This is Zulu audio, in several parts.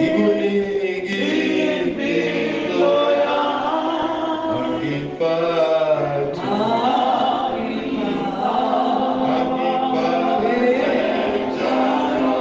Ikunike impilo yami, angiphathe, angiphathe njalo,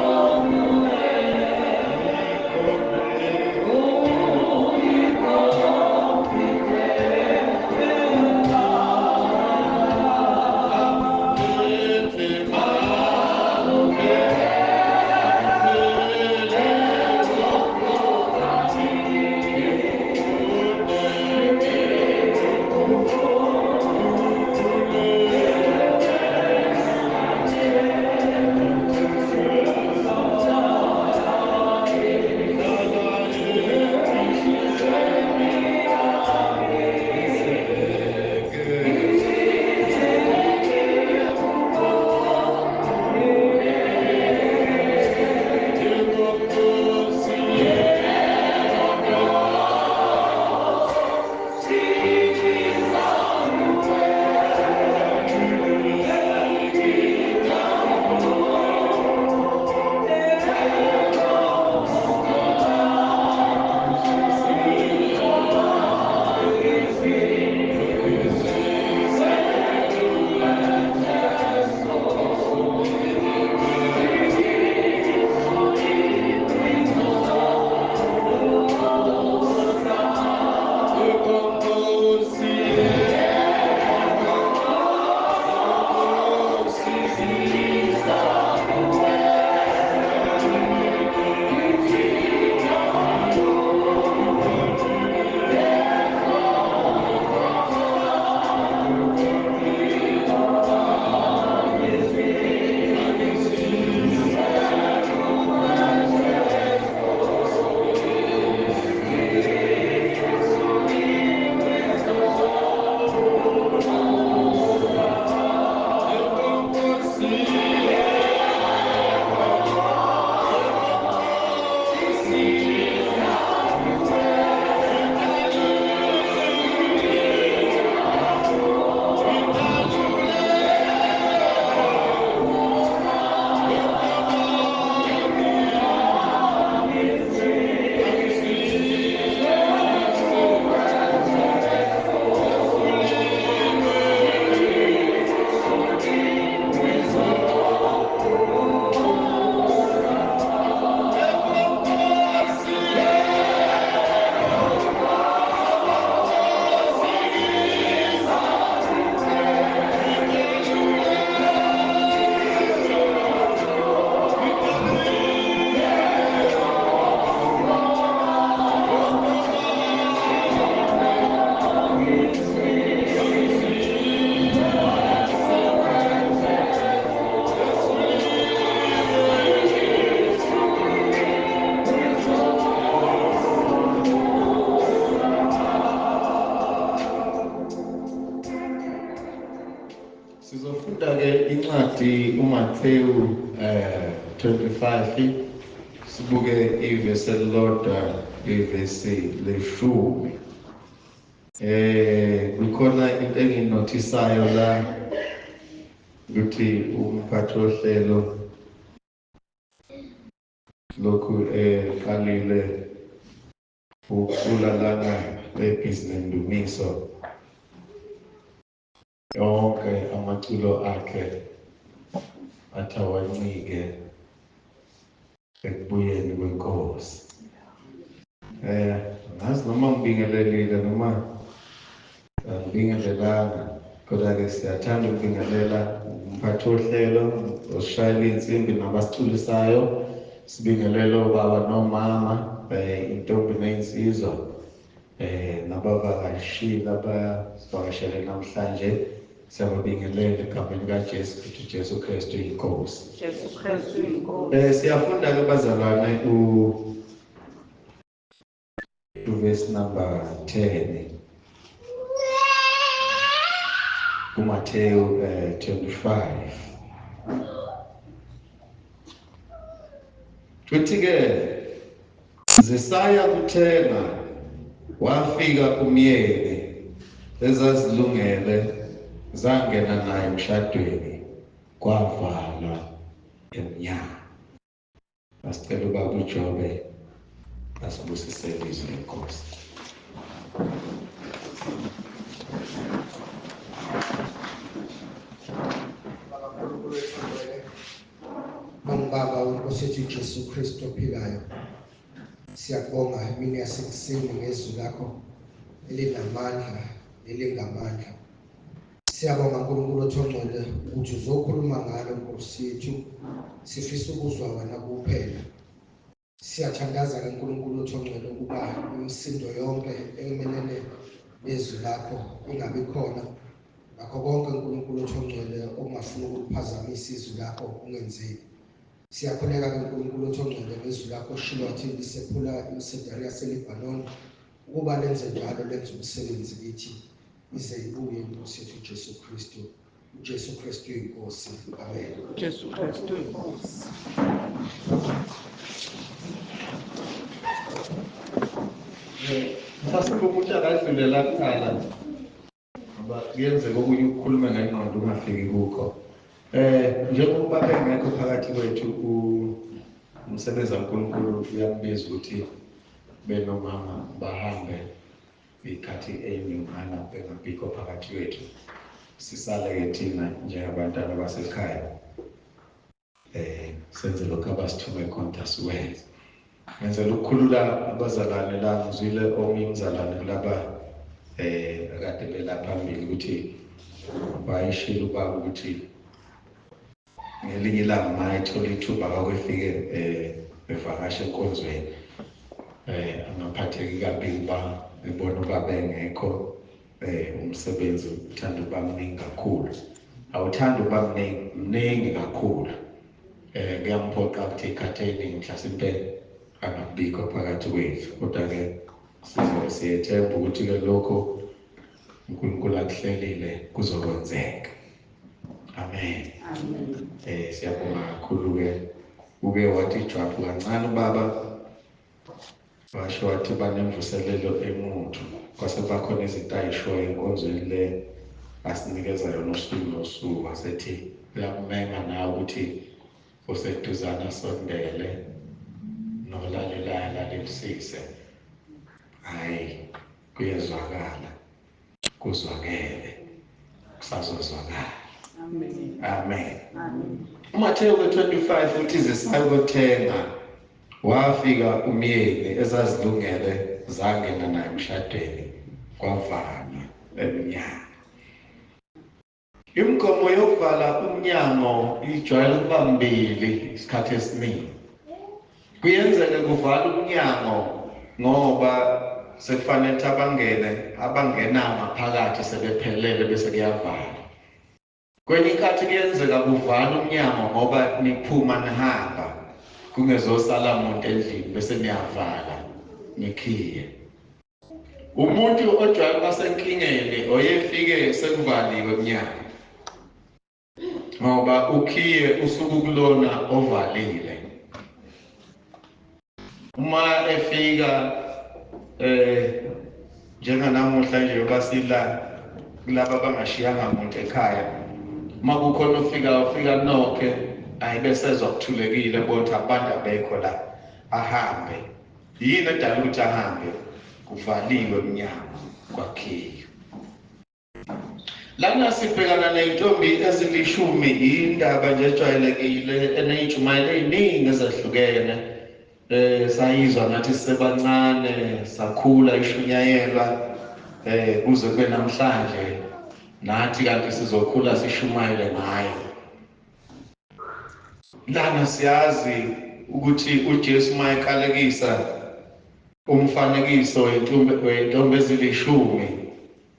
Sizofunda ke incwadi uMathewu 25, sibuke ivesi elilodwa, ivesi leshumi. Kukhona into enginothisayo la ukuthi umphathi wohlelo lokhu eqalile ukucula lana ebhizinendumiso, yonke amaculo akhe athi awancike ekubuyeni kwenkosi. Ngazi noma ngibingelelile noma angibingelelanga, kodwa-ke siyathanda ukubingelela umphathi wohlelo osishayela iy'nsimbi nabasiculisayo, sibingelele obaba nomama, intombi ney'nsizwa, nabavakashile abasivakashele namhlanje. Siyababingelela egameni kaJesu, futhi Jesu Kristu inkosi. Jesu Kristu inkosi. Siyafunda ke bazalwane u verse number 10 kuMathewu 25. Kuthi ke zisaya kuthenga, wafika umyeni, ezazilungele zangena naye emshadweni, kwavalwa emnyango. Asicela ubaba uJobe asibusise izwi lenkosi. Baba uNkulunkulu wethu ongcwele, bangibaba wenkosi yethu uJesu Kristu ophilayo, siyakubonga imini yasekuseni ngezwi lakho elinamandla nelingamandla. Siyabonga uNkulunkulu wethu ongcwele ukuthi uzokhuluma ngalo Nkosi yethu, sifisa ukuzwa wena kuphela. Siyathandaza ke uNkulunkulu wethu ongcwele ukuba imisindo yonke emelene nezwi lakho ingabi khona, nakho konke uNkulunkulu wethu ongcwele okungafuni ukuphazamisa izwi lakho kungenzeki. Siyakhuleka ke uNkulunkulu wethu ongcwele ngezwi lakho oshilo wathi lisephula imisedari yaseLebanon, ukuba lenze njalo, lenze umsebenzi kithi ize ibuye inkosi yethu uJesu Kristu. uJesu Kristu inkosi. Amen. Jesu Kristu inkosi. Mhlawumbe umuntu akadlulela kuqala ngoba kuyenzeka okunye ukukhuluma ngengqondo ungafiki kukho. Njengoba bengekho phakathi kwethu umsebenzi kaNkulunkulu uyakubiza ukuthi benomama bahambe ikhathi eyiningana bengabikho phakathi kwethu, sisale-ke thina njengabantwana basekhaya senze lokhu abasithume khona sikwenze. Ngenzela ukukhulula abazalwane la, ngizwile omunye umzalwane kulaba akade bela phambili ukuthi wayeshilo ubaba ukuthi ngelinye ilanga uma ethola ithuba kwakwefike evakasha enkonzweni angaphatheki kabi uba ebona ubaba engekho. Umsebenzi uthanda ukuba mningi kakhulu, awuthanda ukuba mningi kakhulu. Kuyamphoqa ukuthi ikhathi eyiningi mhlasimpe angabikho phakathi kwethu, kodwa-ke sizobe siyethemba ukuthi-ke lokho uNkulunkulu akuhlelile kuzokwenzeka. Amen. Amen. Siyabonga kakhulu-ke. Uke wathi jwaphu kancane ubaba, washo wathi banemvuselelo emuthu, kwase bakhona izinto ayishoyo enkonzweni le asinikeza yona usuku nosuku, wasethi uyakumema nawe ukuthi useduzane asondele nolalelayo alalelisise. Hhayi, kuyezwakala, kuzwakele, kusazozwakala. Amen. Amen. Amen. uMathewu 25 uthi zisayothenga, wafika umyeni ezazilungele zangena naye emshadweni, kwavalwa emnyango. Imigomo yokuvala umnyango ijwayele ukuba mbili isikhathi esiningi. Kuyenzeka kuvala umnyango ngoba sekufanele ukuthi abangene abangena ngaphakathi sebephelele bese kuyavalwa. Kwenye inkathi kuyenzeka kuvala umnyango ngoba niphuma nihamba, kungezosala muntu endlini bese niyavala nikhiye. Umuntu ojwayele ukuba senkingeni oyefike sekuvaliwe emnyango ngoba ukhiye usuku kulona ovalile. Uma efika njenganamuhla nje basila kulaba abangashiyanga muntu ekhaya, uma kukhona ufika ufika nokhe ayibesezwa kuthulekile bonke abantu abekho la, ahambe. Yini edala ukuthi ahambe? Kuvaliwe emnyango kwakhiwe. Lana sibhekana nentombi ezilishumi, indaba nje ejwayelekile eneyintshumayelo eziningi ezahlukene. Sayizwa nathi sisebancane, sakhula ishunyayelwa kuze kube namhlanje, nathi kanti sizokhula sishumayele ngayo. Lana siyazi ukuthi uJesu mayeqalekisa umfanekiso wentombi ezilishumi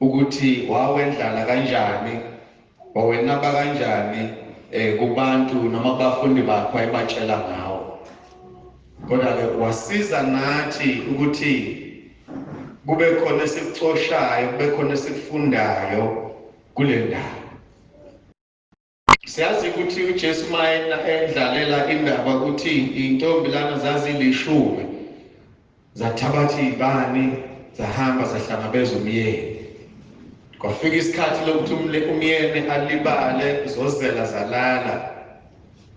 ukuthi wawendlala kanjani, wawenaba kanjani kubantu noma kubafundi bakhe wayebatshela ngawo. Kodwa-ke wasiza nathi ukuthi kube khona esikucoshayo, kube khona esikufundayo kule ndawo. Siyazi ukuthi uJesu uma endlalela indaba ukuthi intombi lana zazilishumi, zathabatha izibani zahamba zahlangabeza umyeni. Kwafika isikhathi lokuthi umyeni alibale, zozela zalala.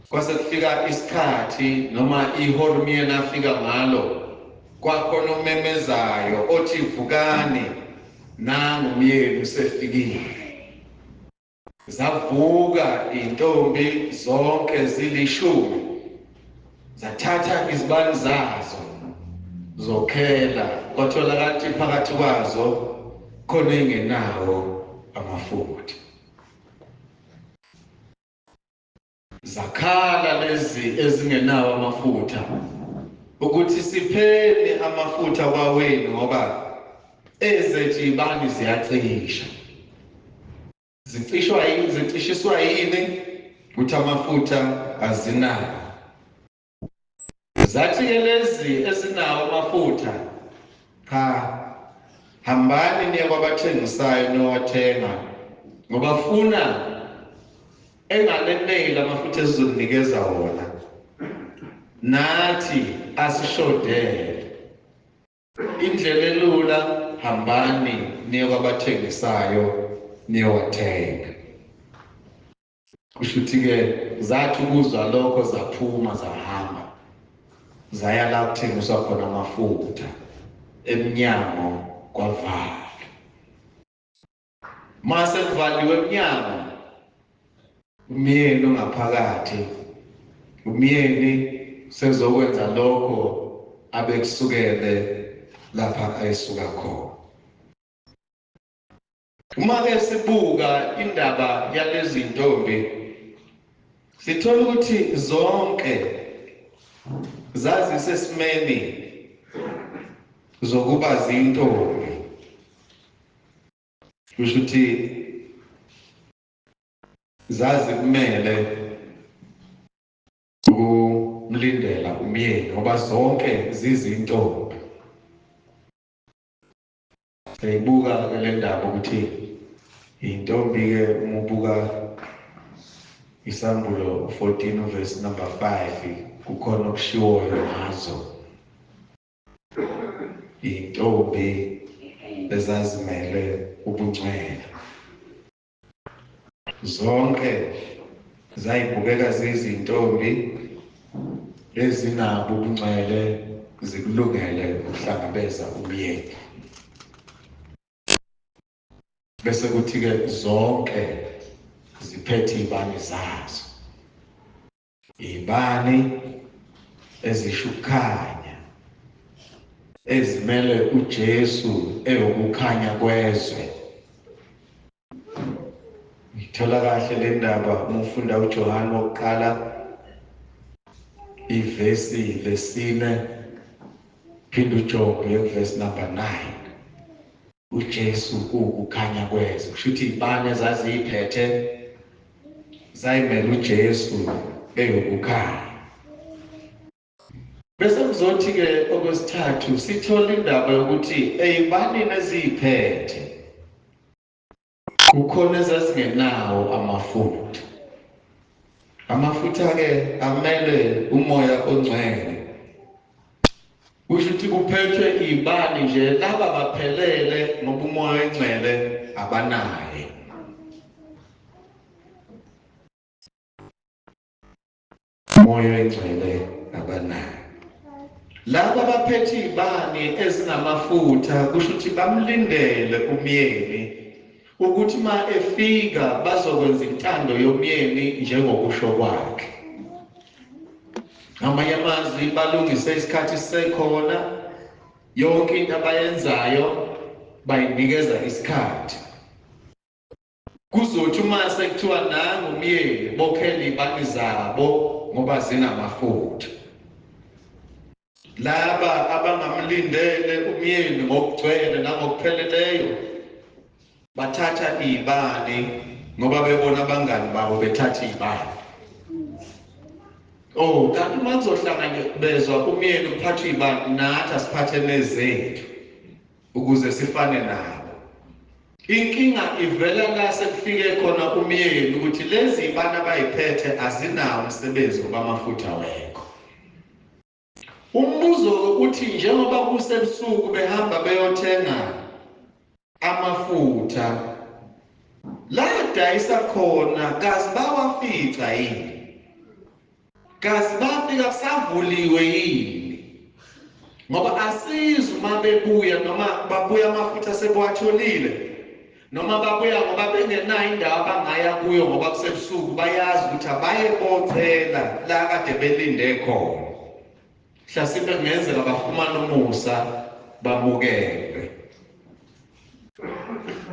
Kwase kufika isikhathi noma ihora umyeni afika ngalo, kwakhona omemezayo othi vukani, nangu umyeni usefikile. Zavuka intombi zonke zilishumi, zathatha izibani zazo zokhela, kwatholakala ukuthi phakathi kwazo khona engenawo amafutha. Zakhala lezi ezingenawo amafutha ukuthi sipheni amafutha kwawenu, ngoba ezethu izibani ziyacisha. Zicishwa yini? Zicishiswa yini? Ukuthi amafutha azinawo. Zathi-ke lezi ezinawo amafutha, cha, hambani niye kwabathengisayo niyowathenga, ngoba funa engaleneli amafutha esizokunikeza wona, nathi asishodele. Indlela elula, hambani niye kwabathengisayo niyowathenga. Kusho ukuthi-ke zathi ukuzwa lokho zaphuma zahamba zaya la kuthengiswa khona amafutha, emnyango kwavalwa. Mase kuvaliwe emnyango, umyeni ongaphakathi, umyeni sezokwenza lokho abekusukele lapha ayesuka khona. Uma ke sibuka indaba yalezi ntombi, sithola ukuthi zonke zazisesimeni zokuba zintombi. Kusho ukuthi zazi kumele ukumlindela umyeni, ngoba zonke zizintombi. Siyayibuka ke le ndaba ukuthi intombi ke, uma ubuka isambulo 14 verse number 5, kukhona okushiwoyo ngazo. Intombi ezazimele ubungcwele, zonke zayibukeka zizintombi ezinabo ubungcwele, zikulungele ukuhlangabeza umyeni. Bese kuthi-ke zonke ziphethe izibani zazo, izibani ezisho ukukhanya, ezimele uJesu ewukukhanya kwezwe. Ngithola kahle le ndaba uma ufunda uJohane wokuqala ivesi lesine, phinde uJobe verse number 9. uJesu uwukukhanya kwezwe. Kusho ukuthi izibani ezaziyiphethe zayimela uJesu ewukukhanya. Bese kuzothi-ke okwesithathu sithola indaba yokuthi eyibanini eziyiphethe kukhona ezazingenawo amafutha. Amafutha-ke amele umoya ongcwele. Kusho ukuthi kuphethwe ibani nje, laba baphelele ngoba umoya ongcwele abanaye. Umoya oyingcwele abanayo. Laba baphethe izibani ezinamafutha, kusho ukuthi bamlindele umyeni ukuthi ma efika bazokwenza intando yomyeni njengokusho kwakhe. Ngamanye amazwi, balungise isikhathi sisekhona, yonke into abayenzayo bayinikeza isikhathi. Kuzothi uma sekuthiwa nangu umyeni, bokhele izibani zabo ngoba zinamafutha. Laba abangamlindele umyeni ngokugcwele nangokupheleleyo bathatha izibani ngoba bebona abangani babo bethatha izibani. Oh, kanti uma kuzohlangabezwa umyeni kuphathwa izibani, nathi asiphathe nezethu ukuze sifane nabo. Inkinga ivela la sekufike khona umyeni, ukuthi lezi zibani abayiphethe azinawo umsebenzi ngoba amafutha awekho. Umbuzo uthi, njengoba kusebusuku behamba beyothenga amafutha, la dayisa khona kazi bawafica yini? Kazi bafika kusavuliwe yini? Ngoba asizi uma bebuya, noma babuya amafutha sebewatholile, noma babuya ngoba bengenayo indawo abangaya kuyo ngoba kusebusuku, bayazi ukuthi abaye bocela la kade belinde khona. Mhlasimbe kungenzeka bafumane umusa, bamukelwe.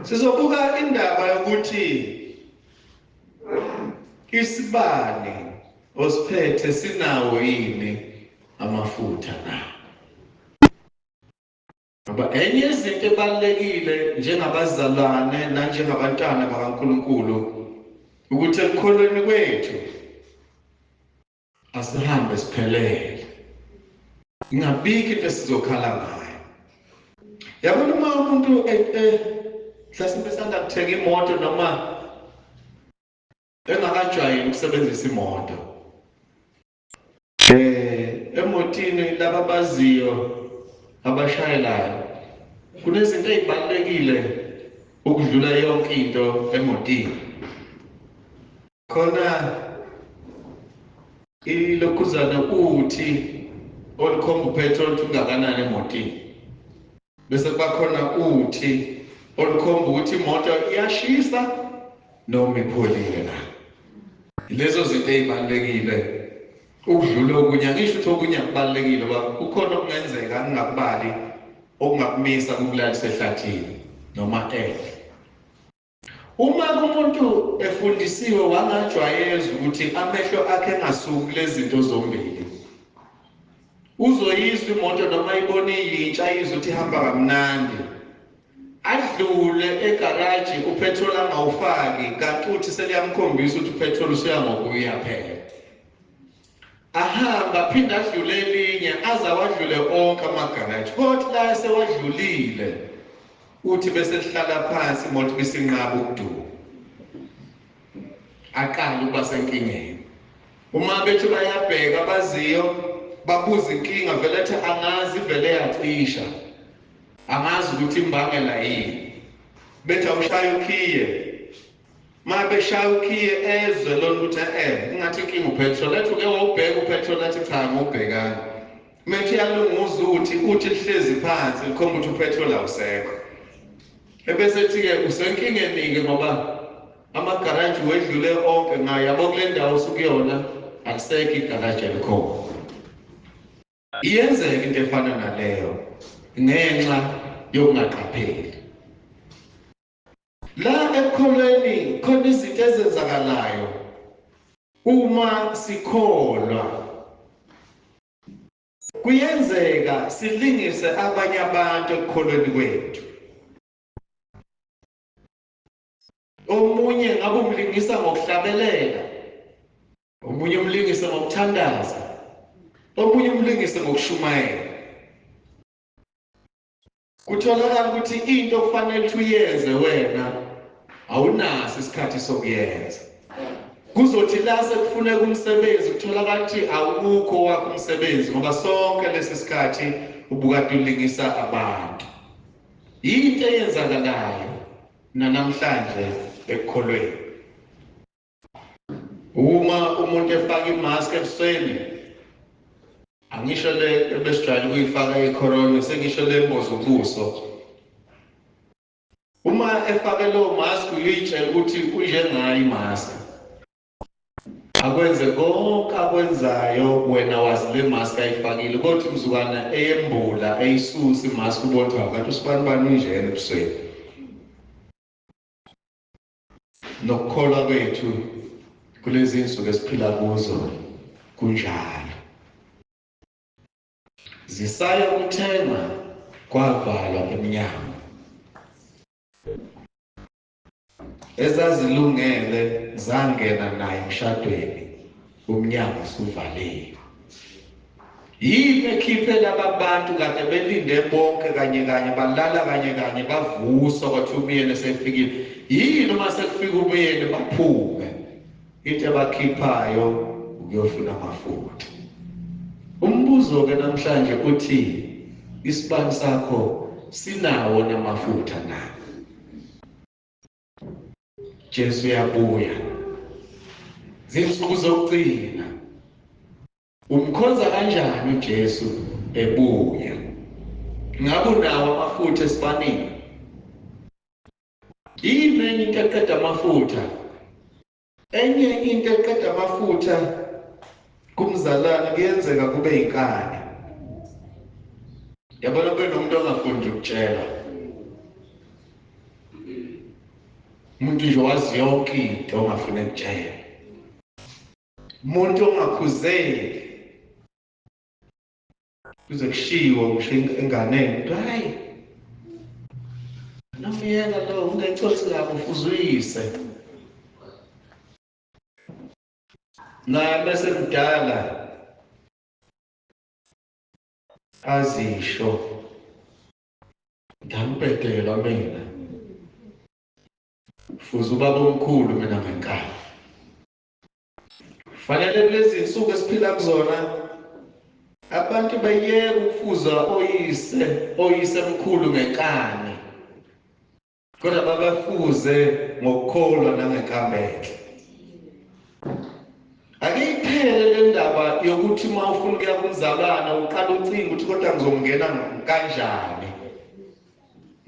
Sizobuka indaba yokuthi isibani osiphethe sinawo yini amafutha na? Ngoba enye izinto ebalulekile njengabazalwane nanjengabantwana bakaNkulunkulu ukuthi ekukholweni kwethu asihambe siphelele, ingabikho into esizokhala ngayo. Yabona, uma umuntu mhlasimbe esanda kuthenga imoto noma engakajwayeli ukusebenzisa imoto, emotini laba baziyo abashayelayo, kunezinto ezibalulekile ukudlula yonke into emotini. Khona ilokhuzana uthi olukhomba upetrol ukuthi ungakanani emotini, bese kuba khona uthi olukhomba ukuthi imoto iyashisa noma ipholile na. Lezo zinto ezibalulekile ukudlula okunye. Angisho ukuthi okunye akubalulekile, ngoba kukhona okungenzeka ngingakubali okungakumisa kukulalisa ehlathini noma ehle. Uma umuntu efundisiwe wangajwayeza ukuthi amehlo akhe engasuki kulezi zinto zombili, uzoyizwa imoto noma ibone iyintsha, ayizwe ukuthi ihamba kamnandi, adlule egaraji upetrol angawufaki, kanti uthi seliyamkhombisa ukuthi upetrol usuya ngokuya phela. Ahamba aphinde adlule elinye, aze awadlule onke amagaraji, kodwa la esewadlulile uthi bese lihlala phansi imoto bisinqaba ukuduma, aqale ukuba senkingeni. Uma bethi bayabheka abaziyo, babuza inkinga, vele ethi angazi, vele yacisha, angazi ukuthi imbangela yini. Bethi awushaya ukhiye, ma beshaya ukhiye ezwe lona ukuthi ingathi inkinga upetrol. Ethi uke wawubheka upetrol, athi cha, ngubhekana. Methi yalunguza uthi lihlezi phansi likhomba ukuthi upetrol awusekho. Ebese ethi-ke usenkingeni-ke ngoba amagaraji wedlule onke ngayo, yabo, kule ndawo osukuyona akusekho igaraji elikhona. Iyenzeka into efana naleyo ngenxa yokungaqapheli. La ekukholweni khona izinto ezenzakalayo uma sikholwa. Kuyenzeka silingise abanye abantu ekukholweni kwethu. Omunye ngabe umlingisa ngokuhlabelela, omunye umlingise ngokuthandaza, omunye umlingise ngokushumayela. Kutholakala ukuthi into okufanele ukuthi uyenze wena awunaso isikhathi sokuyenza. Kuzothi la sekufuneka umsebenzi, kutholakala ukuthi awukho wakho umsebenzi, ngoba sonke lesi sikhathi ubukade ulingisa abantu. Yinto eyenzakalayo nanamhlanje ekukholweni. Uma umuntu efaka imask ebusweni, angisho le ebesijwayele ukuyifaka ecorona, sengisho le mbozo ubuso. Uma efake lowo mask, uyitshela ukuthi unjengayo imask, akwenze konke akwenzayo, wena wazi le mask ayifakile. Kodwa umzukwana eyembula, eyisusa imask, ubona ukuthi kanti usibani bani unjena ebusweni. Nokukholwa kwethu kulezi insuku esiphila kuzo kunjalo. Zisaya kuthenga, kwavalwa eminyango. Ezazilungele zangena naye emshadweni, umnyango usuvaliwe. Yini ekhiphe laba bantu kade belinde bonke kanye kanye, balala kanye kanye, bavuswa kwathi umyeni esefikile? Yini uma sekufika umyeni baphume? Into abakhiphayo ukuyofuna amafutha. Umbuzo ke namhlanje uthi, isibani sakho sinawo namafutha na? Jesu uyabuya, zinsuku zokugcina. Umkhonza kanjani uJesu ebuya? Ngabe unawo amafutha esibanini? Yini enye into eqeda amafutha? Enye into eqeda amafutha kumzalwane kuyenzeka kube inkani. Yabona kube nomuntu ongafundi ukutshela. Umuntu nje wazi yonke into ongafuni ukutshela. Umuntu ongakhuzeki. Kuze kushiwo ngisho enganeni ukuthi hayi nomyeka lo ungecothi kabi ufuzuyise. Naye bese mdala azisho ngambhedelwa mina fuze ubaba omkhulu mina ngenkani. Fanele kulezi insuku esiphila kuzona abantu beyeke ukufuza oyise mkhulu ngenkani, kodwa babafuze ngokukholwa nangenkambenhle. Ake iphele le ndaba yokuthi uma ufuna ukuya kumzalwane uqala ucinga ukuthi kodwa ngizongena kanjani,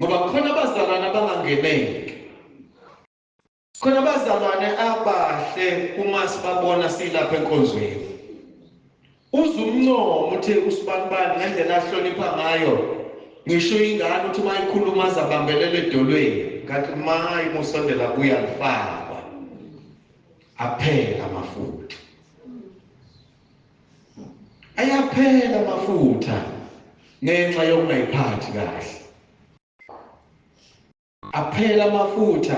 ngoba khona abazalwane abangangeneki, khona abazalwane abahle uma sibabona silapha enkonzweni. Uzumncomo uthi usibanibani ngendlela ahlonipha ngayo, ngisho ingane uthi uma ikhuluma azabambelela edolweni, kanti mayi musondela kuya lifakwa aphela amafutha. Ayaphela amafutha ngenxa yokungayiphathi kahle. Aphela amafutha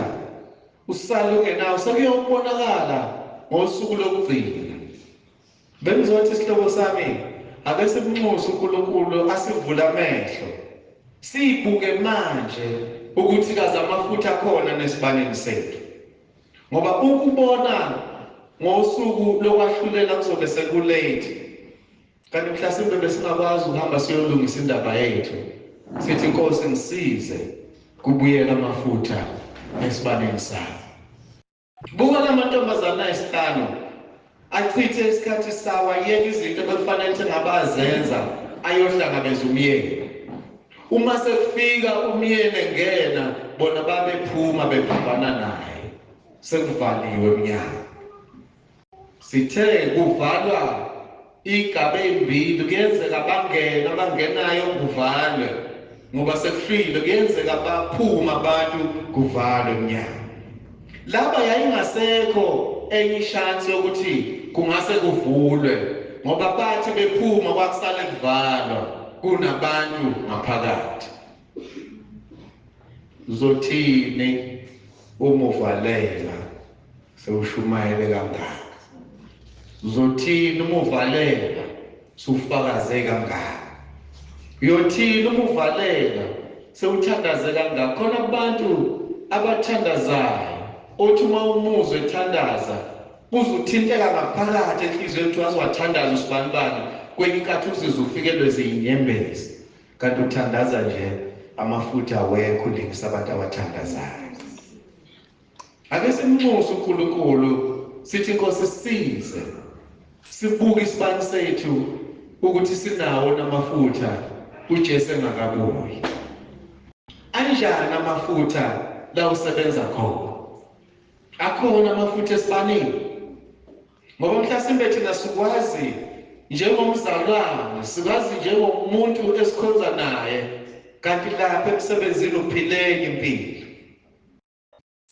usale ungenawo, sekuyobonakala ngosuku lokugcina. Bengizothi isihlobo sami ake simnxuse uNkulunkulu asivule amehlo, sibuke manje ukuthi kaze amafutha akhona nesibaneni sethu, ngoba ukubona ngosuku lokwahlulela kuzobe sekulate. Kanti mhlasimbe besingakwazi ukuhamba siyolungisa indaba yethu, sithi Nkosi ngisize kubuyela amafutha esibaneni sami. Buka lamantombazana ayisihlanu achithe isikhathi sawo, ayeke izinto bekufanele ukuthi ngabazenza, ayohlangabeza umyeni. Uma sekufika umyeni engena, bona babephuma bephambana naye, sekuvaliwe emnyango. Sithe kuvalwa igaba ezimbili, kuyenzeka bangena, abangenayo kuvalwe ngoba sekufile, kuyenzeka baphuma abantu kuvalwe emnyango. Laba yayingasekho enye ishansi yokuthi kungase kuvulwe, ngoba bathi bephuma kwakusale kuvalwa kunabantu ngaphakathi. Uzothini uma uvalela sewushumayele kangaka? Uzothini uma uvalela sewufakaze kangaka? Uyothini uma uvalela sewuthandaze kangaka? Khona abantu abathandazayo othi uma umuzwe ethandaza uzuthinteka ngaphakathi enhliziyweni ukuthi waze wathandaza usibanibani, kwenye inkathi uzizwe ufikelwe zinyembezi, kanti uthandaza nje amafutha awekho, ulingisa abantu abathandazayo. Ake simnxuse uNkulunkulu sithi Nkosi sisize sibuke isibani sethu ukuthi sinawo namafutha uJesu engakabuyi. Anjani amafutha la usebenza khona? Akhona amafutha esibanini, ngoba mhlasimbe thina sikwazi njengomzalwane, sikwazi njengomuntu esikhonza naye, kanti lapha emsebenzini uphileke impilo.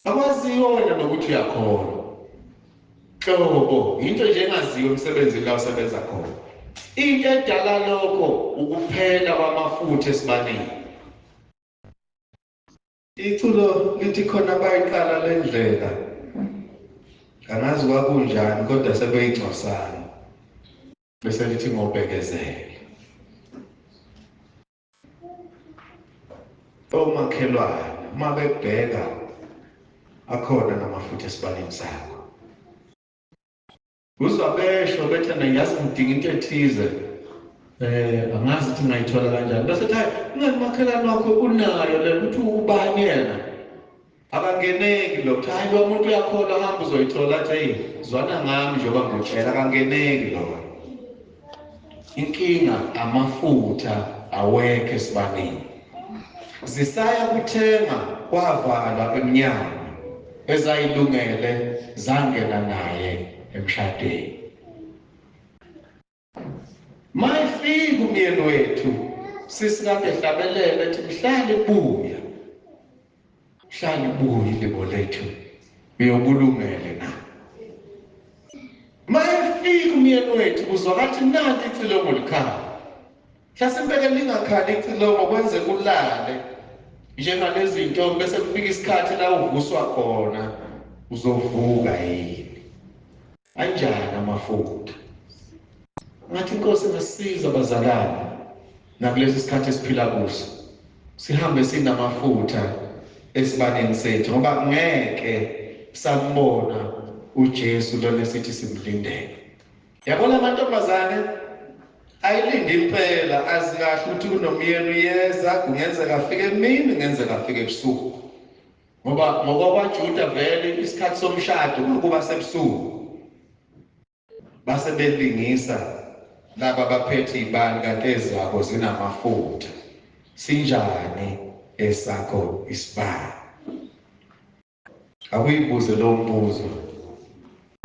Akwaziyo wena nokuthi uyakhona hlobo, into nje engaziwa emsebenzini la usebenza khona. Into edala lokho ukuphela kwamafutha esibanini. Iculo lithi khona bayiqala le ndlela, angazi kwakunjani kodwa sebeyingcosana, bese lithi ngobekezela. Omakhelwane uma bebheka akhona namafutha esibaneni sakho, uzwa besho bethi ngiyazi ngidinga into ethize, angazi ukuthi ngayithola kanjani, bese ethi hayi ungani makhelwane wakho unayo le, uthi ubani yena, akangeneki lo, uthi hayi lo muntu uyakholwa, hamba uzoyithola, athi hey zwana ngami njengoba ngikutshela, akangeneki lo. Inkinga amafutha awekho esibaneni. Zisaya kuthenga kwavalwa emnyango, ezayilungele zangena naye emshadweni. Mayifika umyeni wethu sisikade hlabelele ethi mhlale buya, mhlale buya ilibo lethu uyobulungele na. Mayifika umyeni wethu kuzwakathi nanti icilongo likhala. Mhlasimpe lingakhali icilongo kwenze kulale njengalezi zinto, bese kufika isikhathi la uvuswa khona, uzovuka yini? Anjani amafutha? Ngathi inkosi ingasiza bazalwane nakulesi sikhathi esiphila kuso, sihambe sinamafutha esibaneni sethu, ngoba ngeke sambona uJesu lona sithi simlindele. Yabona amantombazane ayilinde impela, azi kahle ukuthi kunomyeni uyeza, kungenzeka afike emini, kungenzeka afike ebusuku, ngoba ngokwakwaJuda vele isikhathi somshado kuba sebusuku. Base belingisa laba baphethe ibani kanti ezabo zinamafutha. Sinjani esakho isibani? Akuyibuze lo mbuzo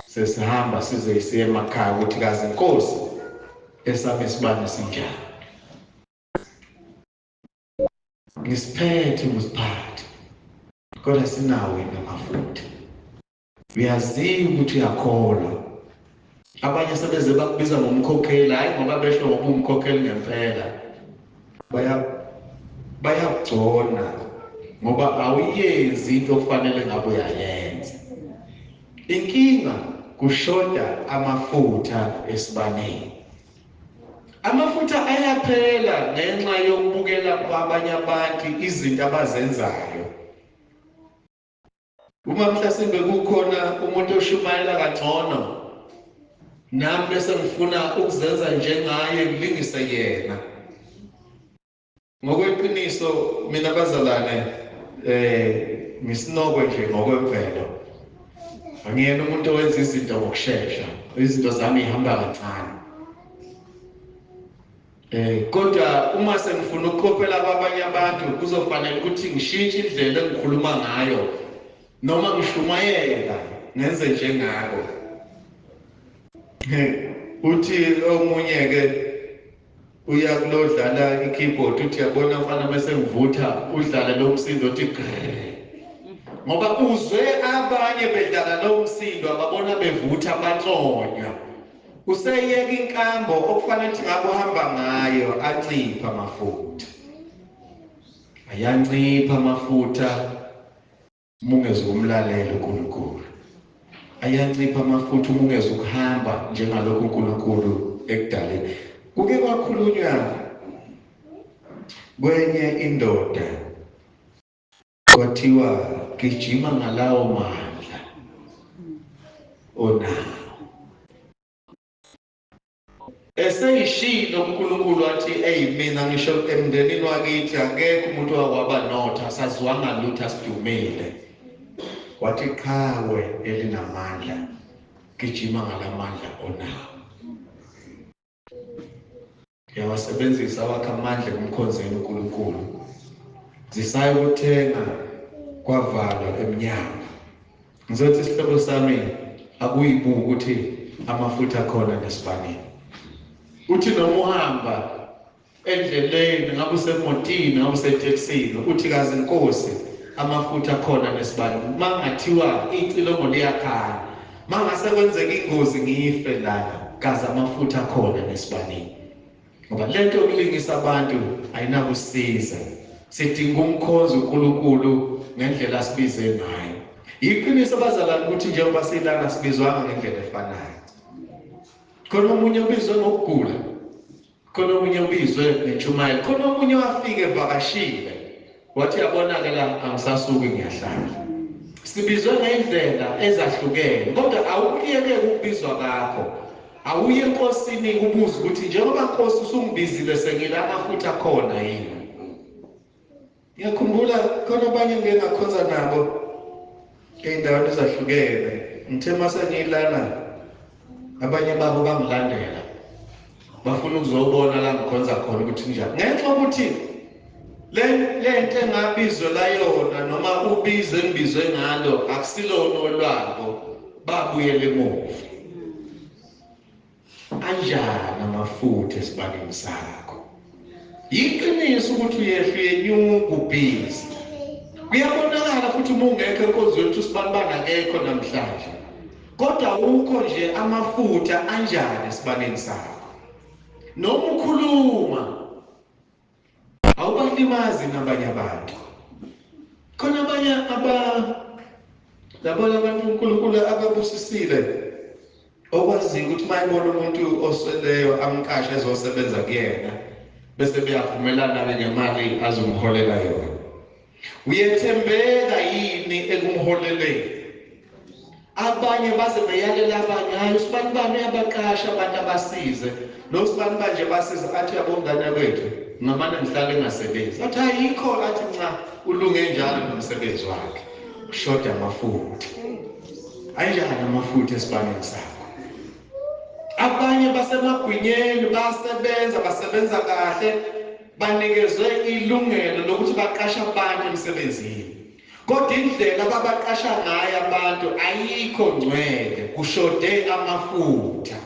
sesihamba size siye emakhaya ukuthi kazi inkosi esami isibani sinjani? Ngisiphethe ngisiphathe, kodwa sinawo namafutha. Uyaziwa ukuthi uyakholwa. Abanye sebeze bakubiza ngomkhokheli, hayi ngoba besho ngoba umkhokheli ngempela. Bayakugcona ngoba awuyenzi into okufanele ngabe uyayenza. Inkinga kushoda amafutha esibaneni. Amafutha ayaphela ngenxa yokubukela kwabanye abantu izinto abazenzayo. Uma mhlasimbe kukhona umuntu oshumayela kangcono, nami bese ngifuna ukuzenza njengaye, ngilingise yena. Ngokweqiniso mina bazalwane ngisinokwe nje ngokwemvelo. Angiyena umuntu owenza izinto ngokushesha, izinto zami ihamba kancane. Kodwa uma sengifuna ukukopela kwabanye abantu kuzofanele ukuthi ngishintshe indlela engikhuluma ngayo, noma ngishumayela ngenze njengabo. Uthi omunye ke uya kulodlala i-keyboard, uthi yabona mfana mase ngivutha udlale lo msindo uthi grrr, ngoba uzwe abanye bedlala lo msindo ababona bevutha banconywa. Useyeka inkambo okufanele ukuthi ngabe uhamba ngayo, ancipha amafutha. Ayancipha amafutha uma ungezukumlalela uNkulunkulu. Ayancipha amafutha uma ungezukuhamba njengalokhu uNkulunkulu ekudalile. Kuke kwakhulunywa kwenye indoda kwathiwa gijima ngalawo mandla onawo. Eseyishilo uNkulunkulu wathi ey mina ngisho emndenini wakithi akekho umuntu wakwaba notha, saziwanga lutho, asidumile. Wathi qhawe elinamandla, gijima ngalamandla onawo. Yawasebenzisa wakha amandla kumkhonzeni uNkulunkulu. Zisaya ukuthenga kwavalwa emnyango. Ngizothi isihlobo sami akuyibuka ukuthi amafutha khona nesibaneni. Uthi noma uhamba endleleni, ngabe usemotini, ngabe usetekisini, uthi kazi inkosi amafutha khona nesibani. Mangathiwa icilongo liyakhala, mangase kwenzeka ingozi ngife lana, kazi amafutha khona nesibaneni. Ngoba lento yokulingisa abantu ayinakusiza. Sidinga umkhonzo uNkulunkulu ngendlela asibize ngayo. Iqiniso bazalwane ukuthi njengoba silana sibizwanga ngendlela efanayo. Khona omunye ubizwe ngokugula, khona omunye ubizwe ngentshumayelo, khona omunye wafika evakashile wathi yabona ke la angisasuki ngiyahlala. Sibizwe ngendlela ezahlukene, kodwa awukuyeke ukubizwa kwakho. Awuye enkosini ubuze ukuthi njengoba Nkosi usungibizile sengila amafutha khona yini. Ngiyakhumbula khona abanye ngike ngakhonza nabo ey'ndaweni ezahlukene. Ngithe mase ngiyilana abanye babo bangilandela. Bafuna ukuzobona la ngikhonza khona ukuthi njani. Ngenxa ukuthi lento engabizwe la yona noma ubizo engibizwe ngalo akusilona olwabo, babuyele emuva. Anjani amafutha esibaneni sakho? Yiqiniso ukuthi uyehla uyenyuka ubhizi. Kuyabonakala futhi uma ungekho enkonzweni ukuthi usibanibani akekho namhlanje. Kodwa ukho nje amafutha anjani esibaneni sakho? Noma ukhuluma awubalimazi nabanye abantu. Khona abanye labo abantu uNkulunkulu ababusisile okwaziyo ukuthi mayibona umuntu osweleyo amqashe ezosebenza kuyena bese beyavumelana ngemali azomholela yona. Uyethembeka yini ekumholeleni? Abanye baze beyalela abanye, hayi usibanibani uyabaqasha abantu abasize, lo sibanibani nje basize, athi yabongane kwethu ngamane ngihlale engasebenzi, athi ayikho, athi nca ulunge njalo nomsebenzi wakhe. Kushoda amafutha. Anjani amafutha esibaneni sakho? Abanye basemagwinyeni basebenza, basebenza kahle, banikezwe ilungelo lokuthi baqashe abantu emsebenzini. Kodwa indlela ababaqasha ngayo abantu ayikho ngcwele, kushode amafutha.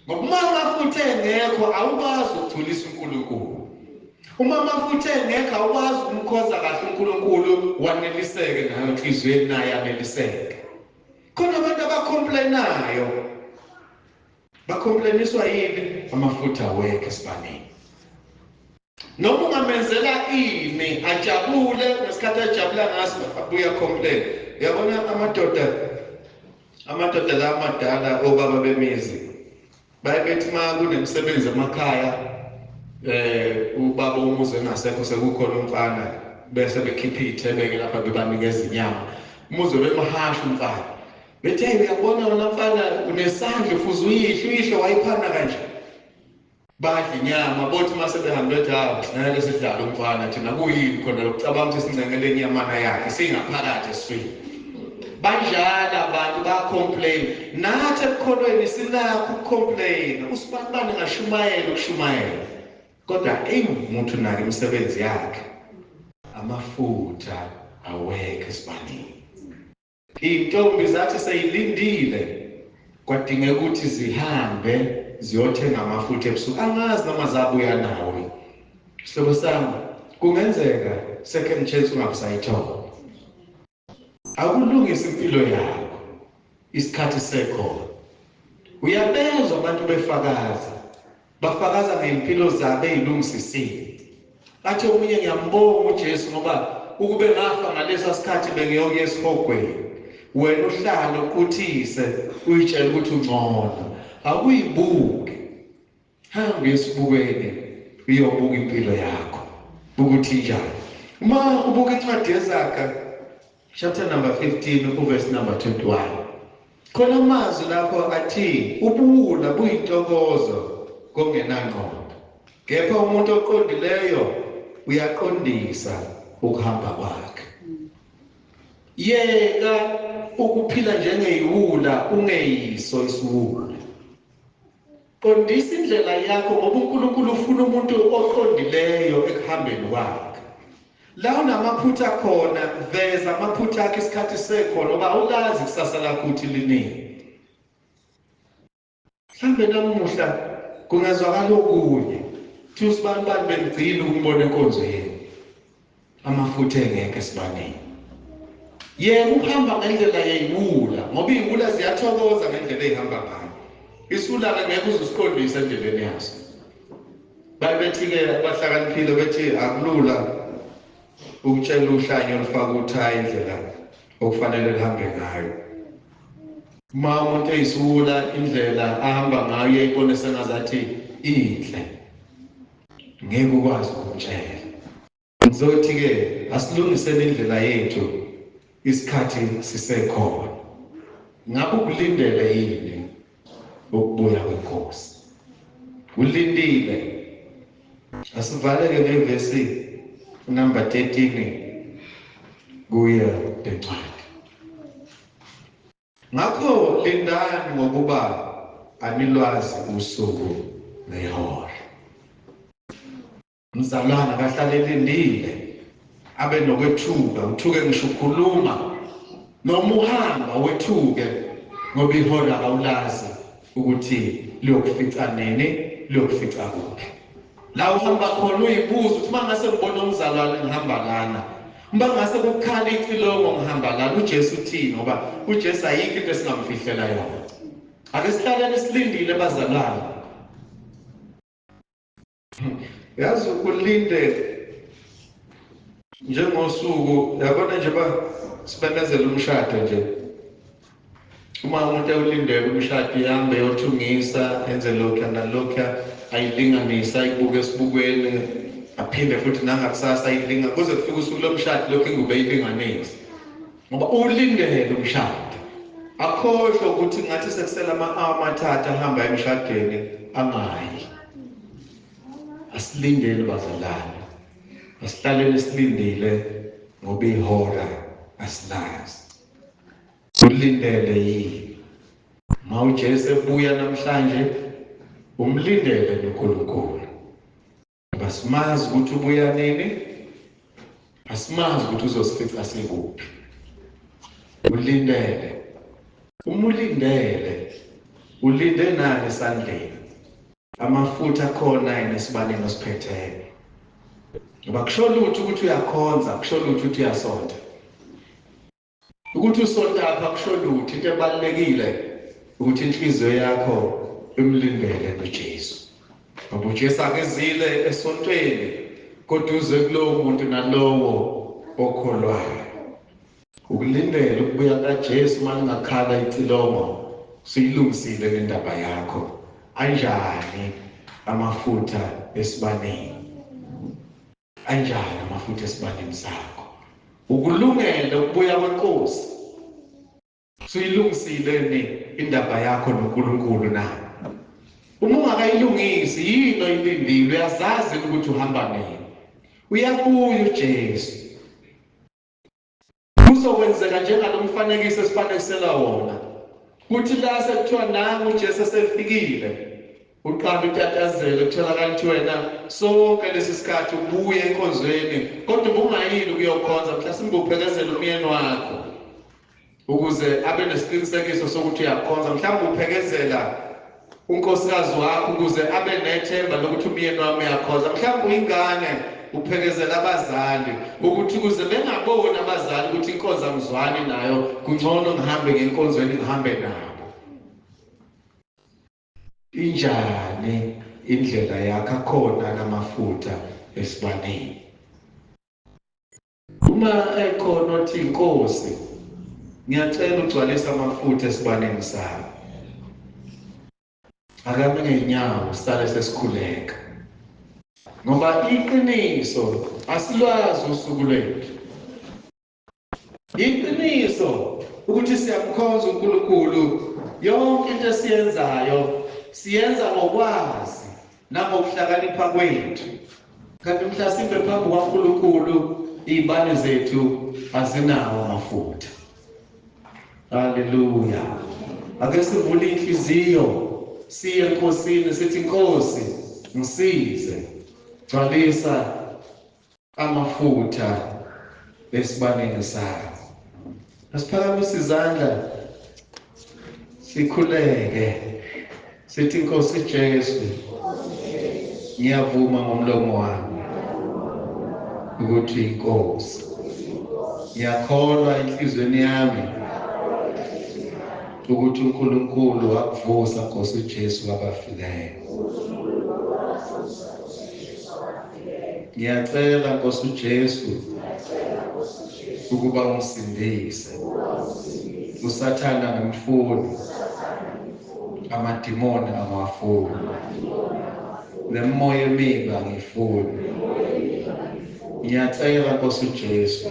Ngoba uma amafutha engekho awukwazi ukugculisa uNkulunkulu. Uma amafutha engekho awukwazi ukumkhonza kahle uNkulunkulu waneliseke ngayo enhliziyweni naye aneliseke. Khona abantu abacomplainayo. Bacomplainiswa yini? Amafutha awekho esibaneni. Noma ungamenzela ini ajabule ngesikhathi ajabula ngaso abuya complain. Uyabona amadoda la amadala obaba bemizi baye bethi ma kunemsebenzi emakhaya ubaba umuzi engasekho sekukhona umfana bese bekhipha ithebeke lapha bebanikeza inyama, umuzi bemhasha umfana bethi hey uyabona wena mfana unesandla ufuze uyihlo, uyihlo wayiphana kanje. Badla inyama bothi mase behambe bethi hawu ngeke sidlale umfana thina kuyini khona lokucabanga ukuthi sincengele inyamana yakhe singaphakathi esiswini. Banjalo abantu ba-complain. Nathi ekukholweni sinakho ukucomplain. Usibanibani ngashumayela ukushumayela, kodwa umuntu nake imisebenzi yakhe. Amafutha awekho esibanini. Iy'ntombi zathi seyilindile kwadingeka ukuthi zihambe ziyothenga amafutha ebusuku. Angazi noma zabuya nawo. Sihlobo sami, kungenzeka second chance ungabusayithola. Akulungisa impilo yakho isikhathi sekhona. Uyabezwa abantu befakaza, bafakaza ngempilo zabo ezilungisisile. Athi omunye ngiyambonga uJesu ngoba ukube ngafa ngalesa sikhathi bengiyokuya esihogweni. Wena uhlale uquthise uyitshela ukuthi ungcono, awuyibuke. Hamba esibukweni uyobuka impilo yakho ukuthi injani. Uma ubuka incwadi yeZaga chapter number 15 uverse number 21, khona amazwi lapho athi ubuwula buyintokozo kongenangqondo, kepha umuntu oqondileyo uyaqondisa ukuhamba kwakhe. Yeka ukuphila njengeyiwula ungeyiso isiwula. Qondisa indlela yakho ngoba uNkulunkulu ufuna umuntu oqondileyo ekuhambeni kwakhe. La unamaphutha khona, veza amaphutha akho isikhathi sekhona ngoba awulazi ikusasa lakho ukuthi linini. Mhlambe namuhla kungezwakala okunye, thi usibanibani bengigcina ukumbona enkonzweni, amafutha engekho esibaneni. Yena uhamba ngendlela yeyiwula ngoba iyiwula ziyathokoza ngendlela eyihamba ngayo. Isulana ngeke uze usiqondise endleleni yaso. Baye bethi-ke abahlakaniphile bethi akulula ukutshela uhlanya olufaka uthayi indlela okufanele lihambe ngayo. Uma umuntu eyisiwula indlela ahamba ngayo uyayibona sengazathi inhle, ngeke ukwazi ukumtshela. Ngizothi-ke asilungiseni indlela yethu isikhathi sisekhona. Ngabe ukulindele yini ukubuya kwenkosi? Ulindile. Asivaleke ngevesi number 13 kuye lencwadi. Ngakho lindani ngokuba anilwazi usuku Ngehora. Mzalwana akahlale elindile, abe nokwethuka, uthuke ngisho ukhuluma noma uhamba wethuke, ngoba ihora awulazi ukuthi liyokufica nini, liyokufica kuphi. La uhamba khona uyibuza ukuthi mangase ngibone umzalwane ngihamba lana, uma ngase kukhala icilongo ngihamba lana, uJesu uthini? Ngoba uJesu ayikho into esingamfihlela yona. Ake sihlaleni silindile bazalwane. Yazi ulinde njengosuku, yabona nje ba sibemezela umshado nje. Uma umuntu ewulindele umshado ihambe yothungisa, enze lokhu nalokhu, ayilinganisa, ayibuke esibukweni, aphinde futhi nangakusasa ayilinga kuze kufike usuku lomshado lokhu ingubo eyilinganisa. Ngoba ulindele umshado. Akhohlwe ukuthi ngathi sekusela ama-hour amathathu ahamba emshadweni angayi. Asilindele bazalwane. Asihlaleni silindile ngoba ihora asilazi. Ulindele yini? Ma uJesu ebuya namhlanje umlindele noNkulunkulu. Ngoba simazi ukuthi ubuya nini, asimazi ukuthi uzosifica sikuphi. Ulindele. Uma ulindele, ulinde nani esandleni? Amafutha khona yena esibaneni osiphetheyo. Ngoba kusho lutho ukuthi uyakhonza, kusho lutho ukuthi uyasonta. Ukuthi usontapha kusho lutho, into ebalulekile ukuthi inhliziyo yakho imlindele uJesu. Ngoba uJesu akezile esontweni, kodwa uze kulowo muntu nalowo okholwayo. Ukulindela ukubuya kaJesu uma lingakhala icilongo, siyilungisile le ndaba yakho. Anjani amafutha esibaneni? Anjani amafutha esibaneni sakho? Ukulungela ukubuya kwenkosi. Suyilungisile ni indaba yakho noNkulunkulu na? Uma ungakayilungisi yini oyilindile? Uyazazi ukuthi uhamba nini? Uyabuya uJesu. Kuzokwenzeka njengalomfanekiso esifanekisela wona. Kuthi la sekuthiwa nangu uJesu esefikile, uqala utatazele, kutholakala ukuthi wena sonke lesi sikhathi ubuye enkonzweni kodwa ubungayini ukuyokhonza, mhlawumbe uphekezela umyeni wakho ukuze abe nesiqinisekiso sokuthi uyakhonza, mhlawumbe uphekezela unkosikazi wakho ukuze abe nethemba lokuthi umyeni wami uyakhonza, mhlawumbe uyingane uphekezela abazali ukuthi ukuze bengaboni abazali ukuthi inkonzo angizwani nayo, kungcono ngihambe ngenkonzweni ngihambe nabo. Injani indlela yakho? Akhona namafutha esibaneni? Uma ekhona othi inkosi ngiyacela ugcwalise amafutha esibaneni sami, akame ngeenyawo sale sesikhuleka, ngoba iqiniso asilwazi usuku lwethu. Iqiniso ukuthi siyamkhonza uNkulunkulu, yonke into esiyenzayo siyenza ngokwazi nangokuhlakanipha kwethu, kanti mhlasimbe phambi kwaNkulunkulu izibane zethu azinawo amafutha. Haleluya. Ake sivule inhliziyo siye enkosini sithi Nkosi ngisize, gcwalisa amafutha esibaneni sami. Asiphakamise izandla sikhuleke sithi Nkosi Jesu, ngiyavuma ngomlomo wami ukuthi inkosi, ngiyakholwa enhliziyweni yami ukuthi uNkulunkulu wakuvusa Nkosi Jesu kwabafileyo. Ngiyacela Nkosi Jesu ukuba ungisindise. uSathana ngimfuni, amadimoni angwafuni, nemimoya emibi angifuni. Ngiyacela Nkosi Jesu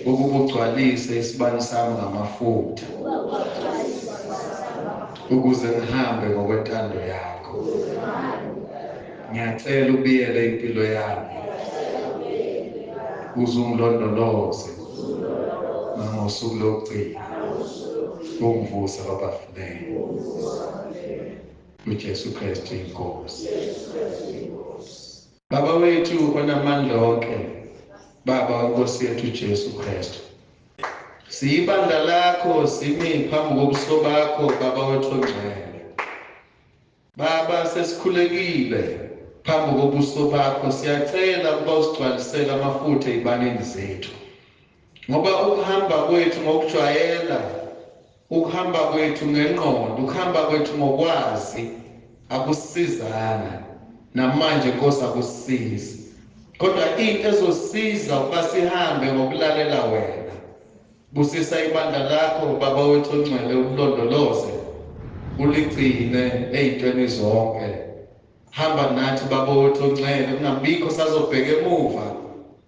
ukuba ugcwalise isibani sami ngamafutha ukuze ngihambe ngokwentando yakho. Ngiyacela ubiyele impilo yami, uzungilondoloze nangosuku lokugcina, ungivusa kwabafileyo. uJesu Kristu inkosi. Baba wethu onamandla onke, Baba wenkosi yethu Jesu Kristu, siyibandla lakho, simi phambi kobuso bakho Baba wethu ongcwele. Baba, sesikhulekile phambi kobuso bakho, siyacela ukuba usigcwalisele amafutha ezibaneni zethu, ngoba ukuhamba kwethu ngokujwayela, ukuhamba kwethu ngengqondo, ukuhamba kwethu ngokwazi akusizanga namanje Nkosi, akusisizi, kodwa into ezosiza ukuba sihambe ngokulalela wena. Busisa ibandla lakho Baba wethu ongcwele, ulondoloze, uligcine ey'ntweni zonke. Hamba nathi Baba wethu ongcwele, kungabikho sazobheka emuva,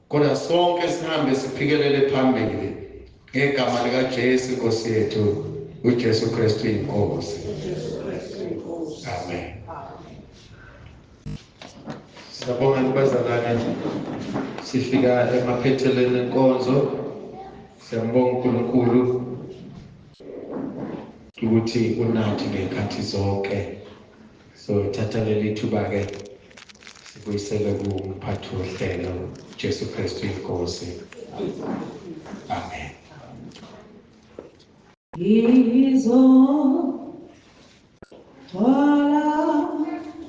kodwa sonke sihambe siphikelele phambili ngegama likaJesu Nkosi yethu, uJesu Kristu inkosi. Amen. Siyabonga bazalwane, sifika emaphethelweni enkonzo. Siyambonga uNkulunkulu ukuthi unathi ngekhathi zonke. So thatha leli thuba ke sibuyisele kumphathi wohlelo, Jesu Kristu inkosi. Amen. Izogcwala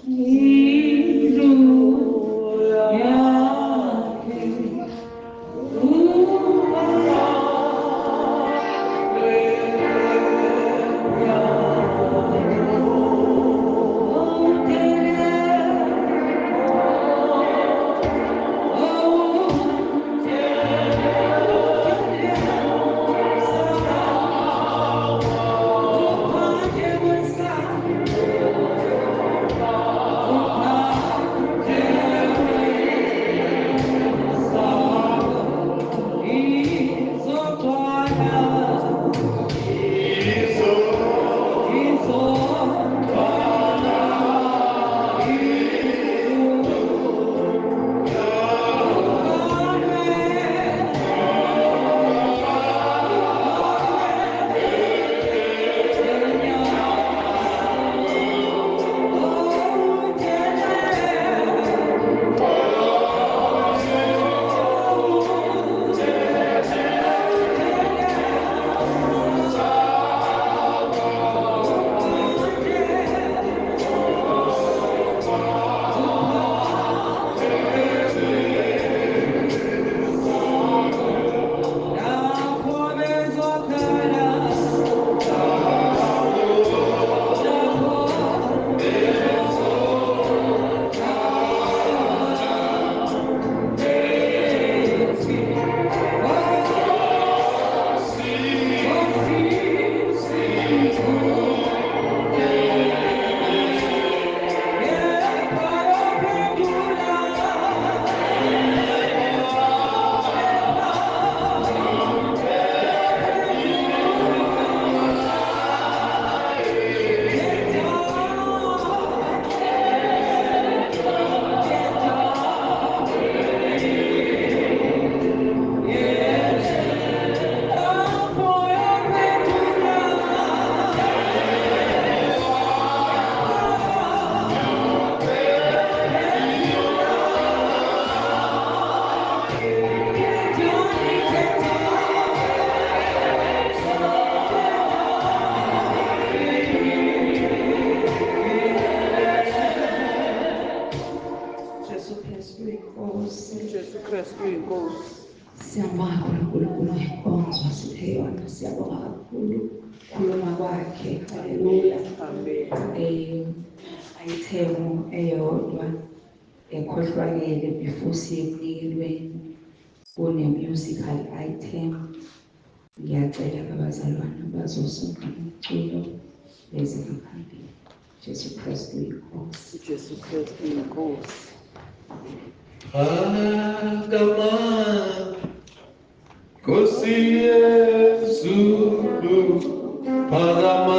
indlu yakhe, Siyabonga uNkulunkulu ngenkonzo asiphe yona, siyabonga kakhulu khuluma kwakhe. Haleluya. Amen. Ayithemu eyodwa ekhohlwakele before siye emnikelweni, kune musical item. Ngiyacela abazalwane bazosonga umculo beze ngaphambili. Jesu Kristu inkosi. Jesu Kristu inkosi. Phakama Nkosi yezulu, phakama